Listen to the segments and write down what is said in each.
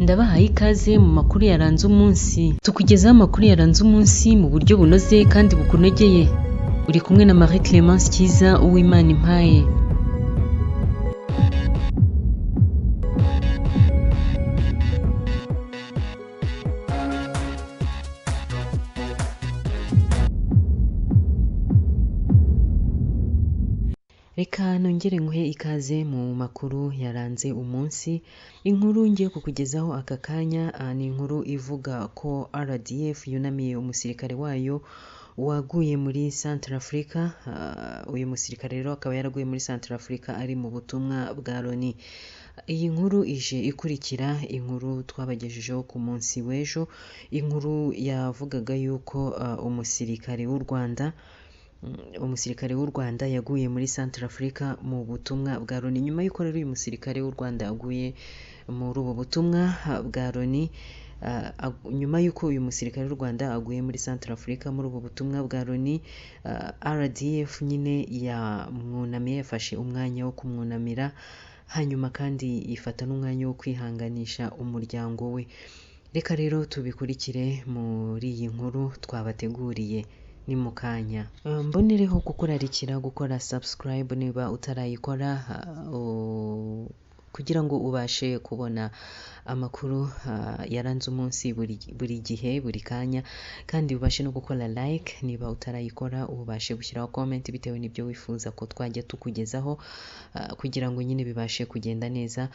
Ndabahaye ikaze mu makuru yaranze umunsi. Tukugezaho amakuru yaranze umunsi mu buryo bunoze kandi bukunogeye. Uri kumwe na Marie Clemence Cyiza Uwimana Impaye. Reka nongere nguhe ikaze mu makuru yaranze umunsi. Inkuru ngiye kukugezaho aka kanya ni inkuru ivuga ko RDF yunamiye umusirikare wayo waguye muri Centrafrica. Uyu musirikare rero akaba yaraguye muri Centrafrica ari mu butumwa bwa Loni. Iyi nkuru ije ikurikira inkuru twabagejejeho ku munsi w'ejo, inkuru yavugaga yuko umusirikare w'u Rwanda yaguye muri Centrafrica mu butumwa bwa Loni. Nyuma y'uko rero uyu musirikare w'u Rwanda yaguye muri ubu butumwa bwa Loni, nyuma y'uko uyu musirikare w'u Rwanda aguye muri Centrafrica muri ubu butumwa bwa Loni, RDF nyine yamwunamiye, yafashe umwanya wo kumwunamira, hanyuma kandi ifata n'umwanya wo kwihanganisha umuryango we. Reka rero tubikurikire muri iyi nkuru twabateguriye ni mu kanya. Mbonereho kukurarikira gukora subscribe niba utarayikora, kugira ngo ubashe kubona amakuru yaranze umunsi buri gihe, buri kanya, kandi ubashe no gukora like niba utarayikora, ubashe gushyiraho comment bitewe n'ibyo wifuza ko twajya tukugezaho, kugira ngo nyine bibashe kugenda neza.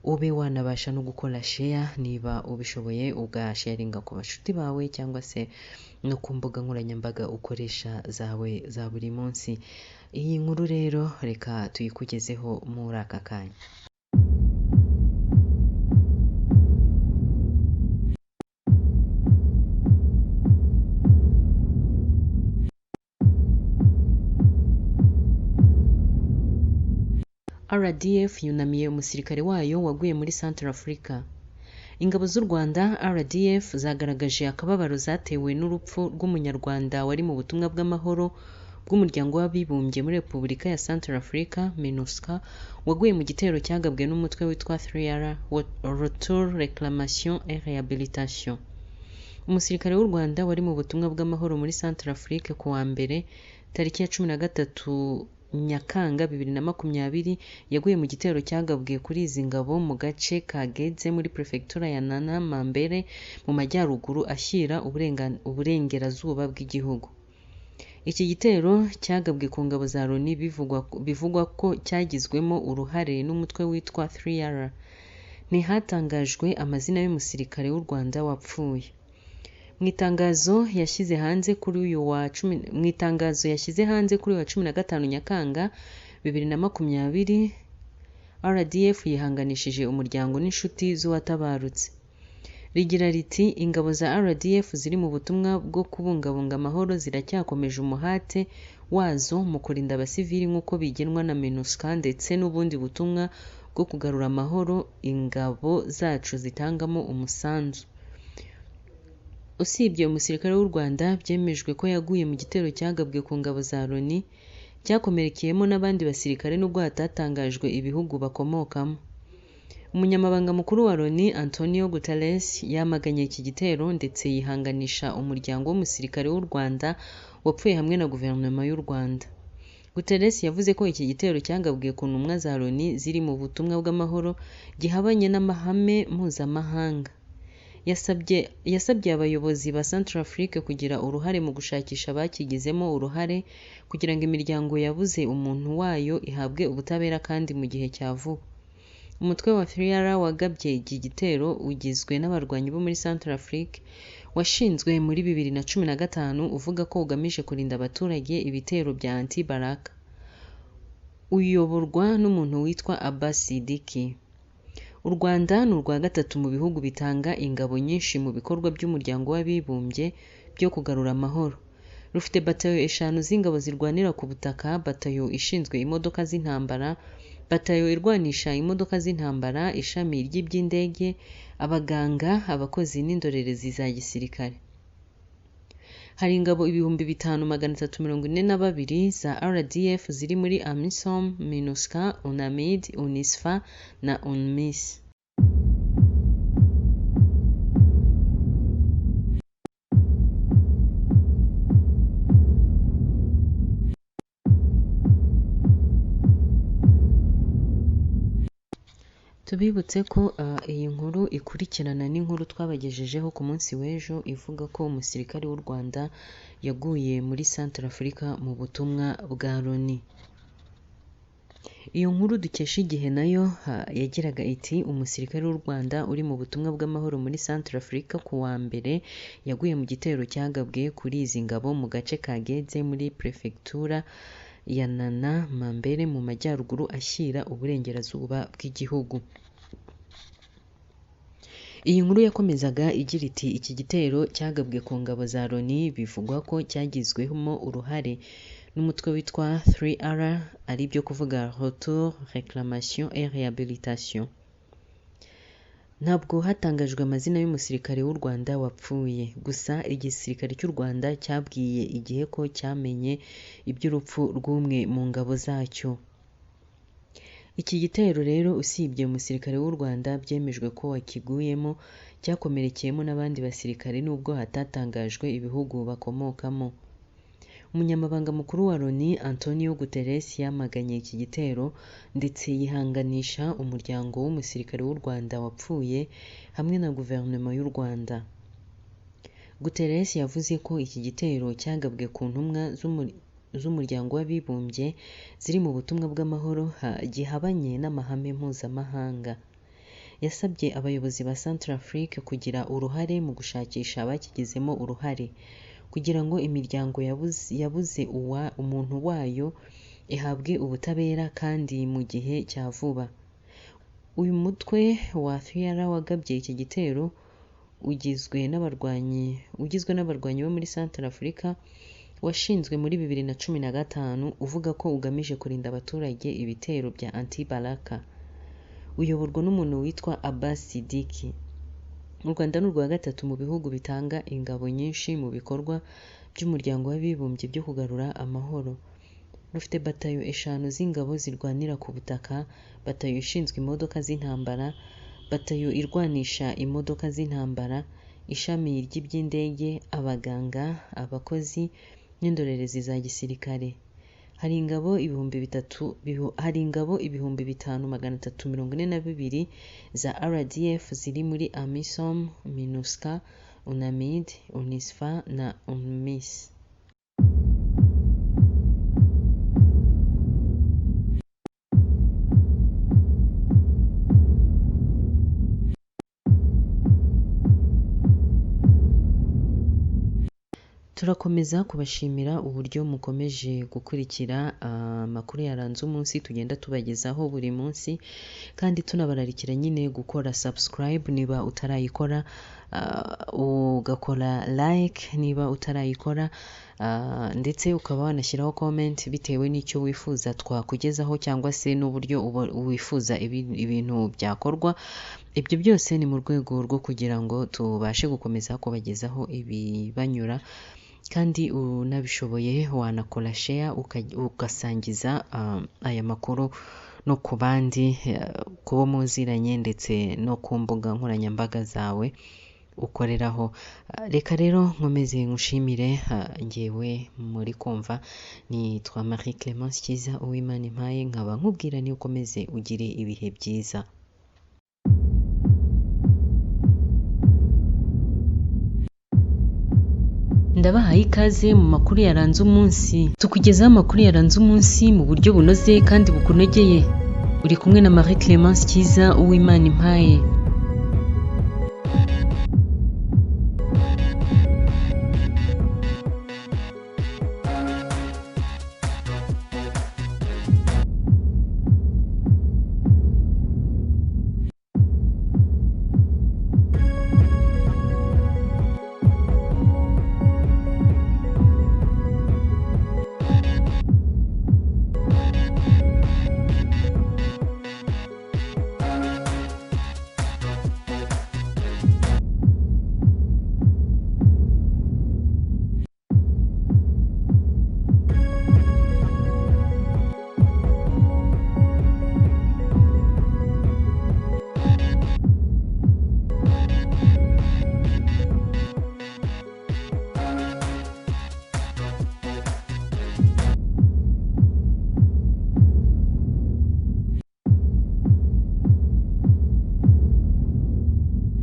Ube wanabasha no gukora share niba ubishoboye, ugasharinga ku bashuti bawe cyangwa se no ku mbuga nkoranyambaga ukoresha zawe za buri munsi. Iyi nkuru rero reka tuyikugezeho muri aka kanya. RDF yunamiye umusirikare wayo waguye muri Centrafrica. Ingabo z'u Rwanda RDF zagaragaje akababaro zatewe n'urupfu rw'Umunyarwanda wari mu butumwa bw'amahoro bw'Umuryango w'Abibumbye muri Repubulika ya Centrafrica MINUSCA, waguye mu gitero cyagabwe n'umutwe witwa 3R Retour, Reclamation et Rehabilitation. Umusirikare w'u Rwanda wari mu butumwa bw'amahoro muri Centrafrique ku wa mbere tariki ya 13 Nyakanga 2020 yaguye mu gitero cyagabwe kuri izi ngabo mu gace ka Gedze muri Prefectura ya Nana Mambere mu majyaruguru ashyira uburengerazuba bw'igihugu. Iki gitero cyagabwe ku ngabo za Loni bivugwa ko cyagizwemo uruhare n'umutwe witwa 3R. Ntihatangajwe amazina y'umusirikare w'u Rwanda wapfuye. Mu itangazo yashyize hanze kuri uyu wa 15 Nyakanga 2020, RDF yihanganishije umuryango n'inshuti z'uwatabarutse. Rigira riti: ingabo za RDF ziri mu butumwa bwo kubungabunga amahoro ziracyakomeje umuhate wazo mu kurinda abasivili nk'uko bigenwa na MINUSCA ndetse n'ubundi butumwa bwo kugarura amahoro ingabo zacu zitangamo umusanzu. Usibye umusirikare w'u Rwanda byemejwe ko yaguye mu gitero cyagabwe ku ngabo za Loni, cyakomerekeyemo n'abandi basirikare nubwo hatatangajwe ibihugu bakomokamo. Umunyamabanga mukuru wa Loni Antonio Guterres yamaganye iki gitero ndetse yihanganisha umuryango w'umusirikare w'u Rwanda wapfuye hamwe na guverinoma y'u Rwanda. Guterres yavuze ko iki gitero cyagabwe ku ntumwa za Loni ziri mu butumwa bw'amahoro gihabanye n'amahame mpuzamahanga. Yasabye abayobozi ba Centrafrique kugira uruhare mu gushakisha abakigizemo uruhare kugira ngo imiryango yabuze umuntu wayo ihabwe ubutabera kandi mu gihe cya vuba. Umutwe wa 3R wagabye iki gitero ugizwe n'abarwanyi bo muri Centrafrique, washinzwe muri 2015, uvuga ko ugamije kurinda abaturage ibitero bya Anti-Balaka. Uyoborwa n'umuntu witwa Abbas Sidiki. U Rwanda ni urwa gatatu mu bihugu bitanga ingabo nyinshi mu bikorwa by'Umuryango w'Abibumbye byo kugarura amahoro. Rufite batayo 5 z'ingabo zirwanira ku butaka, batayo ishinzwe imodoka z'intambara, batayo irwanisha imodoka z'intambara, ishami ry'iby'indege, abaganga, abakozi n'indorerezi za gisirikare. Hari ingabo 5342 za RDF ziri muri AMISOM, MINUSCA, UNAMID, UNISFA na UNMISS. Tubibutse ko iyi nkuru ikurikirana n'inkuru twabagejejeho ku munsi w'ejo ivuga ko umusirikare w'u Rwanda yaguye muri Centrafrique mu butumwa bwa Loni. Iyo nkuru dukesha Igihe nayo yagiraga iti umusirikare w'u Rwanda uri mu butumwa bw'amahoro muri Centrafrique ku wa mbere yaguye mu gitero cyagabwe kuri izi ngabo mu gace ka Geze muri perefegitura ya Nana Mambere mu majyaruguru ashyira uburengerazuba bw'igihugu. Iyi nkuru yakomezaga igira iti iki gitero cyagabwe ku ngabo za Loni bivugwa ko cyagizwemo uruhare n'umutwe witwa 3R, ari byo kuvuga Retour, Reclamation et Rehabilitation. Ntabwo hatangajwe amazina y'umusirikare w'u Rwanda wapfuye, gusa igisirikare cy'u Rwanda cyabwiye Igihe ko cyamenye iby'urupfu rw'umwe mu ngabo zacyo. Iki gitero rero usibye umusirikare w'u Rwanda byemejwe ko wakiguyemo, cyakomerekeyemo n'abandi basirikare nubwo hatatangajwe ibihugu bakomokamo. Umunyamabanga mukuru wa Loni Antonio Guterres yamaganye iki gitero ndetse yihanganisha umuryango w'umusirikare w'u Rwanda wapfuye hamwe na guverinoma y'u Rwanda. Guterres yavuze ko iki gitero cyagabwe ku ntumwa z'umuryango w'abibumbye ziri mu butumwa bw'amahoro gihabanye n'amahame mpuzamahanga. Yasabye abayobozi ba Centrafrique kugira uruhare mu gushakisha abakigizemo uruhare kugira ngo imiryango yabuze umuntu wayo ihabwe ubutabera kandi mu gihe cya vuba. Uyu mutwe wa 3R wagabye iki gitero ugizwe n'abarwanyi bo muri Centrafrique, washinzwe muri 2015 uvuga ko ugamije kurinda abaturage ibitero bya Anti-Balaka. Uyoborwa n'umuntu witwa Abbas Sidiki. U Rwanda ni urwa gatatu mu bihugu bitanga ingabo nyinshi mu bikorwa by'umuryango w'abibumbye byo kugarura amahoro. Rufite batayo 5 z'ingabo zirwanira ku butaka, batayo ishinzwe imodoka z'intambara, batayo irwanisha imodoka z'intambara, ishami ry'iby'indege, abaganga, abakozi n'indorerezi za gisirikare. Hari ingabo 5342 za RDF ziri muri AMISOM, MINUSCA, UNAMID, UNISFA na UNMISS. Turakomeza kubashimira uburyo mukomeje gukurikira amakuru yaranze umunsi tugenda tubagezaho buri munsi, kandi tunabararikira nyine gukora subscribe niba utarayikora, ugakora like niba utarayikora, ndetse ukaba wanashyiraho comment bitewe n'icyo wifuza twakugezaho cyangwa se n'uburyo wifuza ibintu byakorwa. Ibyo byose ni mu rwego rwo kugira ngo tubashe gukomeza kubagezaho ibibanyura, kandi unabishoboye wanakora share ugasangiza aya makuru no ku bandi, ku bo muziranye ndetse no ku mbuga nkoranyambaga zawe ukoreraho. Reka rero nkomeze nkushimire, njyewe muri kumva nitwa Marie Clemence Cyiza Uwimana impaye, nkaba nkubwira ni ukomeze ugire ibihe byiza. Ndabahaye ikaze mu makuru yaranze umunsi. Tukugezaho amakuru yaranze umunsi mu buryo bunoze kandi bukunogeye. Uri kumwe na Marie Clemence Cyiza Uwimana impaye.